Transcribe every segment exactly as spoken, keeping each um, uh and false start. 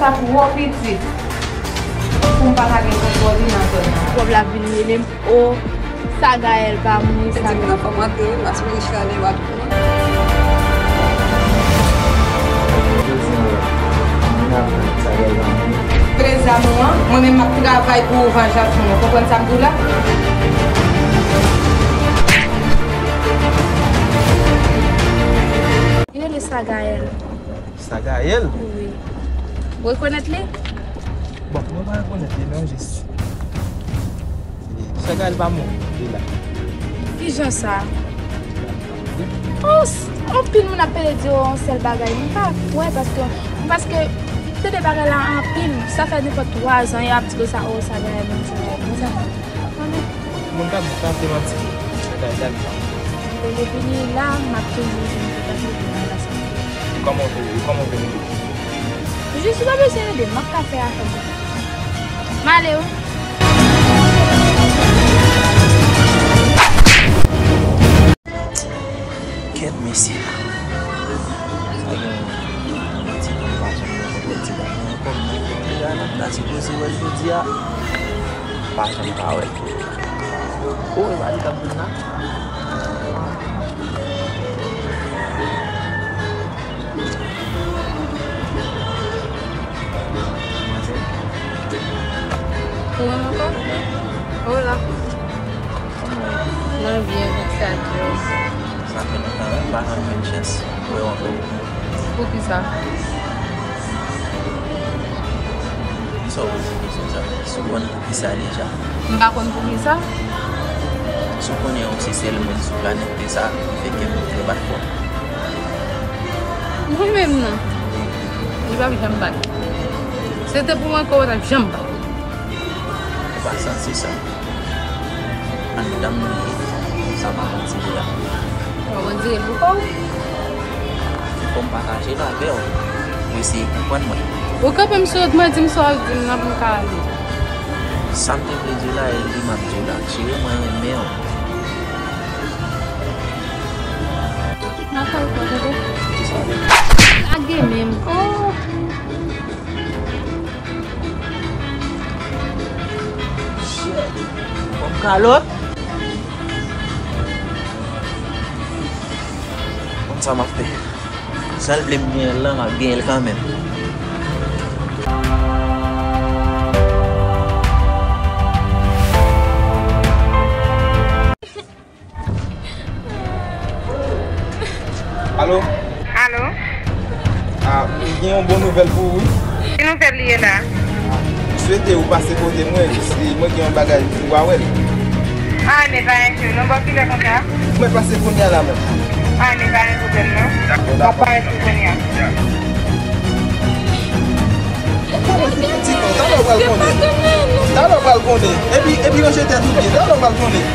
Sa twò piti pou m pa ta gen kontwòl li nan zòn nan. Pwòb la vin rele m, o, Sagayèl pa mouri, Sagayèl. Ti gran fanm antre wi, mas mouri chale w ap pran. Prezan nou an, mwen menm m ap travay pou ou vanjans ou, ou konprann sa m di w la? Li rele Sagayèl. Sagayèl? Wi. Ou rekonèt li? Bon, mwen pa rekonèt li, non, jis. Sagayèl pa mouri, li la. Kijan sa? Oh, s-, anpil moun ap pede di yo yon sèl bagay. Mwen pa kwè paske, paske m tande bagay la anpil. Sa fè nenpòt twa zan y ap di konsa, oh, Sagayèl, menm Sagayèl, konsa. Moun k ap di sa se manti. Sa ka dat sa. Depi li la, m ap toujou di m te pase pou mwen la sa. E kòman w vle, e kòman w vle m ede? Jis ou pa bezwen ede m, m ap ka fè afè m. M ale wi. Kèt mesye. Sa gen yon ti tan m pa janm wè ti dam nan ankò, m nan kote a, n ap ta sipoze wè l jodi a. M pa janm ka wè l. O, e pa li k ap vin la? Ou menm ankò? Ou la? Mwen byen, konsa yo. Sa fè lontan wi, m pa janm jwenn chans wè w ankò. Poukisa? Poukisa w poze kesyon sa? Si w konn poukisa deja. M pa konn poukisa. Si w konnen w se sèl moun sou planèt tè sa ki fè kè m toujou bat fò. Mwen menm nan, li p ap janm bat. Se te pou mwen ke w pa t ap janm bat. Ou pa santi sa? Anndan m li ye. Sa pa manti li la. Ou pa konn dire l pou kò w? Fò m pataje l avè w. Ou eseye konprann mwen. Ou kanpe m sou wout mwen, di m sa w di m nan pou m ka ale. Sa m te vle di w la, e li m ap di w la. Cheri, mwen renmen w. N ap fè l fò, tande? Kisa? Lage men m. Oh! Shit. Kòm kalòt. Konn sa m ap fè. Sa l vle m genyen l lan, m ap genyen l kanmenm. Alo? Alo? Ah, m gen yon bon nouvèl pou ou, wi. Ki nouvèl li ye la? Ah, m swete ou pase kote mwen, si mwen gen yon bagay pou w a wè l. Ah, men pa enkyete, nou bò kilè konsa? Mwen pase kounye a la menm. Ah, men pa gen pwoblèm, non. Dakò, dakò. M ap parèt sou kounye a. Talè w pral konnen. Talè w pral konnen. Epi, epi ranje tèt ou byen. Talè w pral konnen.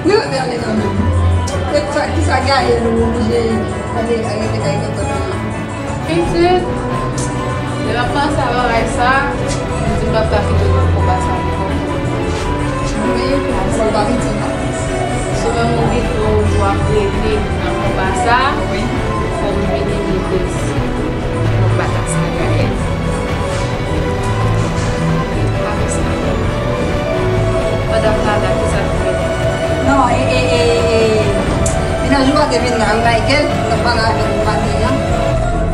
Wi, wi, ale kanmenm. Kisa, kisa gaye nou oblije ale, ale, ale, ale, ale, ale. Pitit, lè m ap panse a bagay sa, m di m p ap ka kite w nan konba sa ankò. Wi, fò l pa piti non. Si w menm ou gen pou w ap rete nan konba sa, fò m vini vin fè l si. Mwen pa ta sa gade. Avèk sa. Pandan m pa la, kisa k fèt? Non, e, e, e, e, mennaj ou pa te vin la, wi, Michael, t ap pale avè m maten an.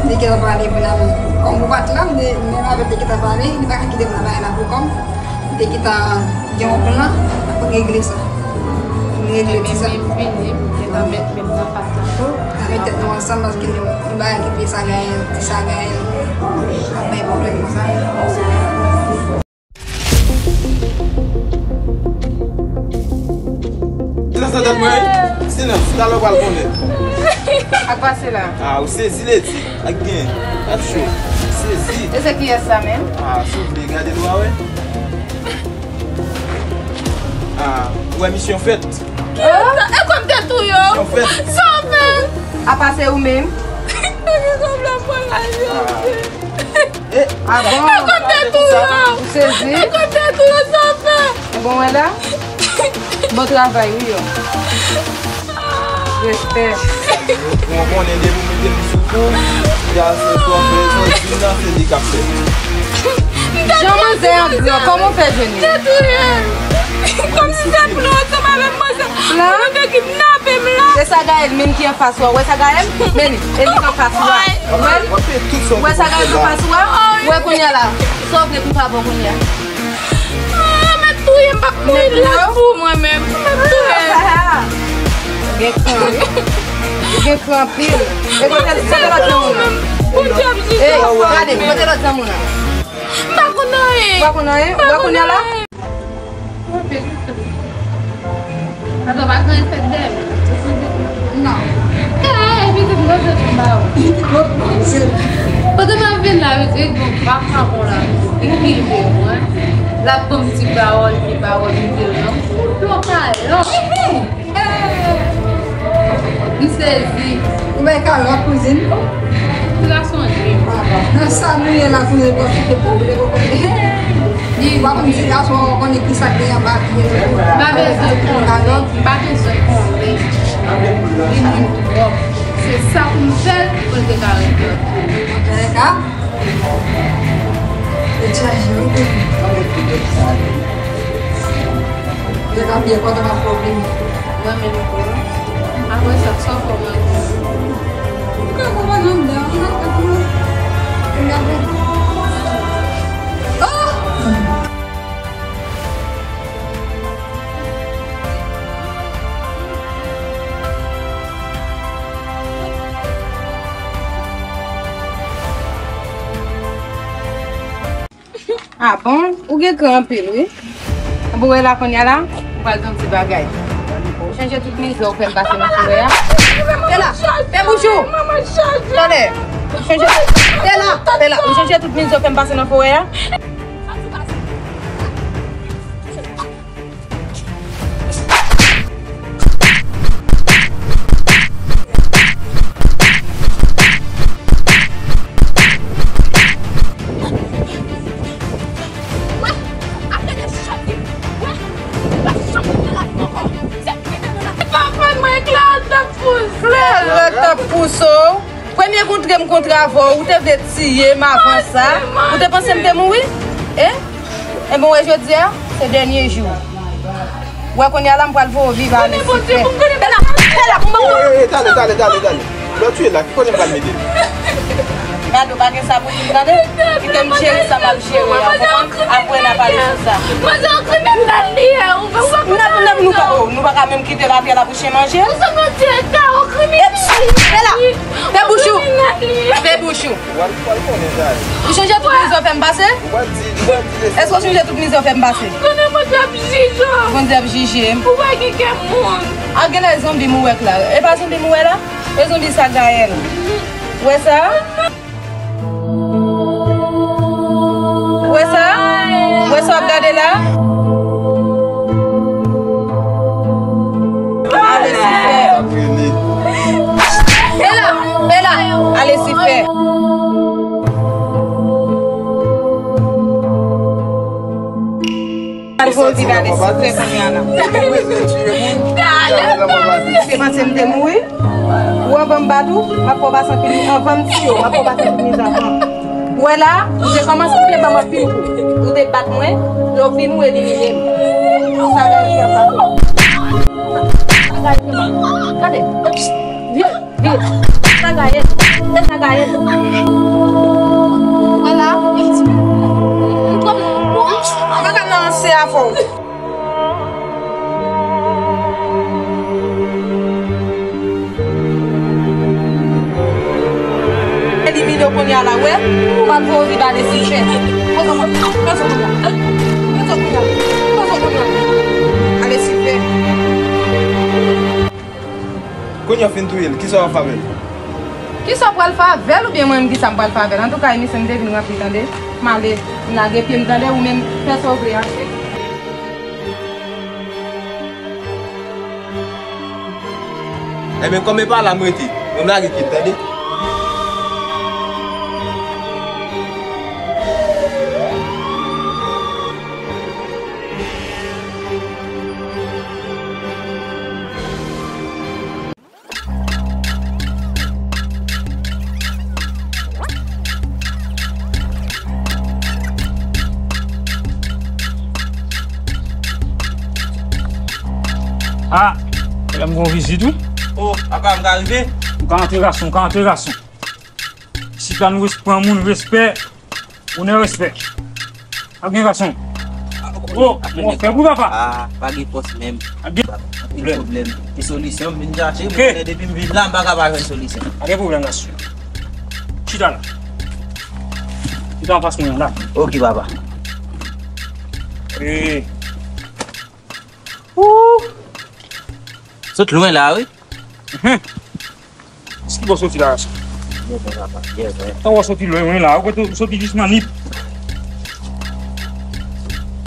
Li Te pale pou la, kòm ou pa t la, m te, menm avè l te gentan pale, li pa ka kite m nan bagay la pou kòm. Li te gentan gen yon plan pou regle sa. Pou regle ti sa. Vini, vini, m gentan met men m nan pat la tou. Nan met tèt nou ansanm paske nou, nou bagay ki pi sa genyen, ti sa genyen. Ap bay pwoblèm konsa. Silans nan tèt mwen, wi. Silans, talè w pral konnen. Ak pase la. Ah, ou sezi, Ledi. Ak gen. Ak cho. Ou sezi. E se kiyès sa menm? Ah, si w vle gade dwa, wè. Ah, ou wè misyon fèt. Kiyès sa? E kòm te touye w? Misyon fèt. Sa w fè? Apa se ou menm? Nèg yo konn la pran la yo. Ah. Eh, ah bon? Ou sezi? Bon, wè la? Bon travay, wi, yo. Respè. Bon, konnen depi w mete m sou kou, ya se sou anfè, sou di nan, se li k ap fè. Jan manzè an gran, kòman w fè jwenn li? Kòmsi se plan ansanm avèk manzè. Plan? Ou te kidnape m la. Se sa Gaël menm ki anfas ou a. Ou wè sa Gaël? Men li, e li k anfas ou a. Ou wè li? Ou wè sa Gaël k anfas ou a? Ou wè kounye a la. Sa w vle pou pa bon kounye a? Ah, mèt touye m, m p ap mouri lòt pou mwen menm. Mèt touye m. Gen kran, wi. Ou gen kran anpil. E kote, kote lòt zanmi w nan? Ey, gade, kote lòt zanmi w nan? M pa konn anyen. Ou pa konn anyen? Ou wè kounye a la? Atò, pa gen fèt dèmen. Non. E, e, pitit, mwen se konba ou. Kote m ap vin la, pitit, bon, vakabon la, li rive, mwen. L ap ban m ti pawòl, ti pawòl, li di non. Ou blokay, non. M sezi. Ou bay kalòt, kouzin? Ti gason an di. Nan sa nou ye la, kouzin, pwofite pou ou, pou konnen. Li, ou pa konn ti gason an, ou konnen ki sa k gen anba pye. M pa bezwen konnen. M pa bezwen konnen. Li moun twòp. Se sa pou m fè l, pou l te ka regle. Antoulèka, e chaje, wi, kouzin. Yo t ap byen kontan m ap pwobleme. Mwen menm tou. Apre sa, sa w fè w manje? Kòman w pa janm dan? Oh! Ah bon? Ou gen kran anpil, wi. Bon, wè la kounye a la, ou pral di yon ti bagay. Ou chanje tout mizè ou fè m pase nan forè a. Tela, fè bouch ou. Tande. Ou chanje, Tela, Tela, ou chanje tout mizè ou fè m pase nan forè a. Papa mwen, Clara t ap pouse. Clara t ap pouse w. Premye kontre m kontre avè w, ou te vle tiye m avan sa. Ou te panse m te mouri? E? Ebyen, w wè jodi a, se dènye jou. W wè kounye a la, m pral voye w viv a Lisifè. Bela, Bela, pou mwen. Ey, ey, ey, tande, tande, tande, tande. Lè w touye la, ki kote m pral mete l? Gade, w pa gen sa pou di m, tande? Kite m jere sa m ap jere a, w konprann? Apre n a pale sou sa. Manzè, yon kriminèl li ye, ou pa konn sa. Nou pa, nou pa ka menm kite latè la pou chen manje l. Ou se yon direktè, yon kriminèl. Bela, fè bouch ou. Fè bouch ou. Ou chanje tout mizè w fè m pase? Èske w chanje tout mizè w fè m pase? Konnen Bondye ap jije w. Bondye ap jije m. Ou pa gen kè moun. A, genlè zonbi m ou wè k la. E pa zonbi m ou wè la? E zonbi sa Gaël. Ou wè sa? Ou wè sa? Ou wè sa w ap gade la? Ale sifè. Bela, Bela, ale sifè. Al fè w viv ale sifè kounye a la. Se panse m te mouri? Ou anvan m bat ou, m ap fè w pase anpil, anvan m tiye w, m ap fè w pase anpil mizè ankò. Ou wè la, ou te kòmanse, ou te ban m anpil kou. Ou te bat mwen, lè w vin ou elimine m. Sa Gaël fè m pa tou. Sa Gaël fè m. Gade. Vye, vye. Sa Gaël. Sa Gaël. Vwala, m di, m pran, m pran, m pa ka nan lanse avè w. Elimine w kounye a la, wè. Ou pral voye w vin ale sijè. Poze w kounye a, poze w kounye a. Poze w kounye a, poze w kounye a. Ale sijè. Kounye a w fin touye l, kisa w ap fè avè l? Kisa w pral fè avè l oubyen mwen menm kisa m pral fè avè l? Antouka, emisyon m te vin ranpli, tande. M ale, m lage pye m, tande, ou menm, fè sa w vle a. Ebyen, kòm e pa la m rete, mwen m lage pye m, tande. Ah, lè m gon vizit, wi. Oh, apa m ka rive? Ou ka antre, gason, ou ka antre, gason. Isit la, nou res-, pran moun, respè. Onè, respè. Ap gen, gason. Oh, mon frè, pou papa. Ah, pa gen fòs menm. Ap gen pwoblèm. Anpil pwoblèm. E solisyon m vin chache, mwen konnen depi m vin la, m pa ka pa jwenn solisyon. Pa gen pwoblèm, gason. Chita la. Chita anfas mwen la. Ok, papa. Eh. Ouh. Sot lwen la, wi. Mhm. Èske w soti la, gason? Byen, byen, papa. Byen, byen. Tan w soti lwen, wi, la. Ou soti jis nan nip.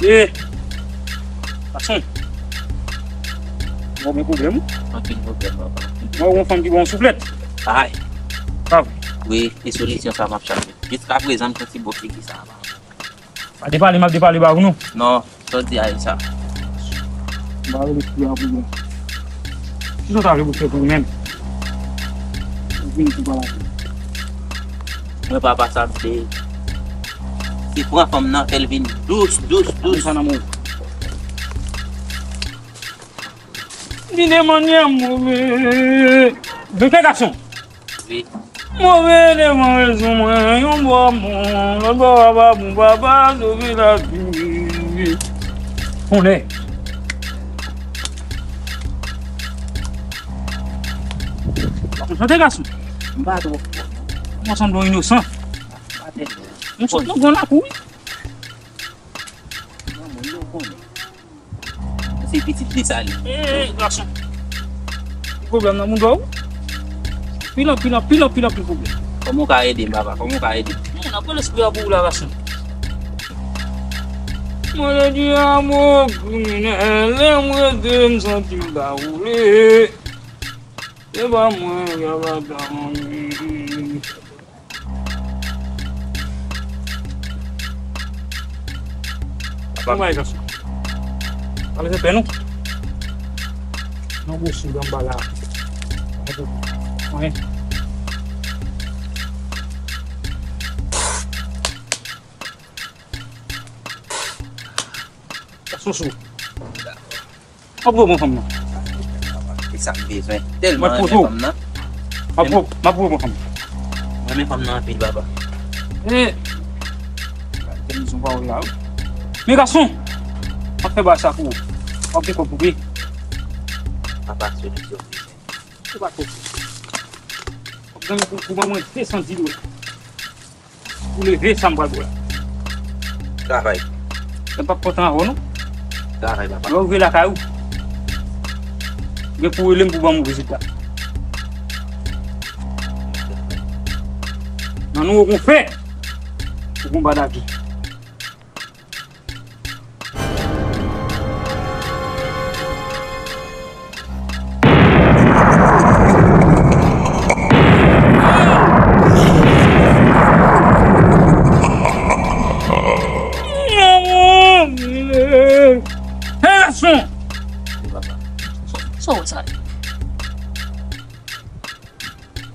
Eh. Gason. Ou gen pwoblèm? Anpil pwoblèm, papa. Mwen, yon fanm ki ba w yon souflèt. Ay. Pa vre? Wi, e solisyon sa m ap chache. Jiska prezan, m santi bò figi sa, papa. Pa depale, m ap depale ba ou non. Non, sa w di a e sa. M pa rele fi a pou mwen. Kisa w ta vle pou fè pou ou menm? Ou vin pou pale avè m. Mwen papa sa m vle. Se pran fanm nan, fè l vin dous, dous, dous. Sa nan mwen. Vin de mannyè move. Vin fè gason. Wi. Move devan rezon mwen, yon bò bon, lòt bò a pa bon, papa sove lavi. Konnen. Ou chante, gason? M pa twò fò. Mwen sanble yon inosan. M pa tèlman. Mwen sot nan gran lakou, wi. Nan moun yo konnen. Se pitit Desalin. Ey, gason. Ki pwoblèm nan moun pa w? Pil anpil, anpil, anpil, anpil pwoblèm. Kòman w ka ede m, papa? Kòman w ka ede m? Moun ap pran lespri a pou ou la, gason. Mwen te di a mwen kriminèl, lè m rete m santi m ta woule. Se pa mwen, y ap atann. Papa. Kòman e, gason? Pa bezwen pè, non. Non, gwo soud anba la. Anyen. Gason sou. M ap voye w pran fanm nan. E sa m bezwen. Tèlman renmen fanm nan. M ap voye, m ap voye w pran fanm nan. Mwen renmen fanm nan anpil, papa. E, tèlman son pawòl la, wi. Men gason, m ap fè bagay sa pou ou. W ap gen kòb pou peye. Papa, solisyon m bezwen. Se pa twòp. W ap gen pou, pou ban mwen de san dis dola. Pou leve sa m pral ba w la. Travay. Mwen p ap kontan avè w non. Travay, papa. Lè w rive lakay ou, gen pou rele m pou ban m rezilta. Nan nou w gon fè, ou gon badagi. Hey, gason! Sa w wè sa?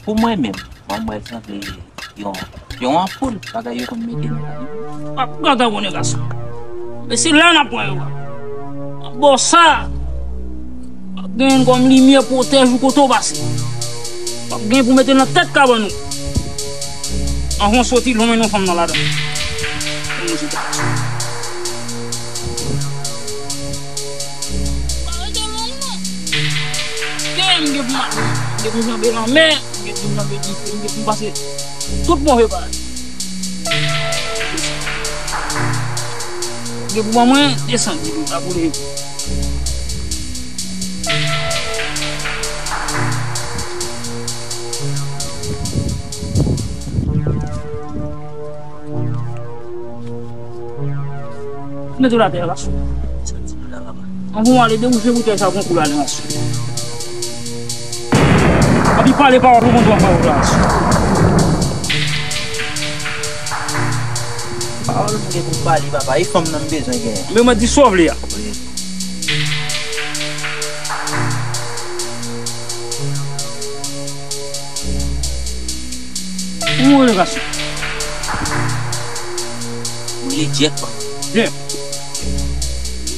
Pou mwen menm, mwen, mwen sanble yon, yon anpoul, bagay yo konn mete nan kay yo. Ap gade abòne gason. Men se la n ap pran yo a. Bò sa, w ap genyen l kòm limyè pwotèj ou kote w pase. W ap genyen pou mete l nan tèt kabann ou. Anvan w soti, lonmen non fanm nan ladan. Yon mizik la. Pa rete long non. Paske m gen pou m ale, m gen pou m janbe lanmè, m gen pou m janbe dife, m gen pou m pase tout move bagay. Gen pou ban mwen desann, la pou leve. Mete w atè a, gason. Anvan w ale, debouche boutèy sa, gon kou l ale, gason. Epi pale pawòl ou konn pran pawòl la. Pawòl m gen pou m pale, papa, e fanm nan m bezwen genyen. Men mwen di sa w vle a. Wi. Ou rele gason. Ou rele Jack, papa. Jack.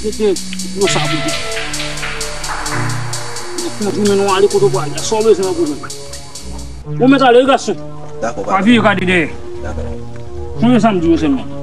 Mete dlo sa pou Jack. Ou kondwi men nou ale kote w prale a. Sa w bezwen nan pwoblèm. Ou mèt ale, wi, gason. Dakò, papa. Pa vire gade dèyè. Dakò. Sonje sa m di w sèlman.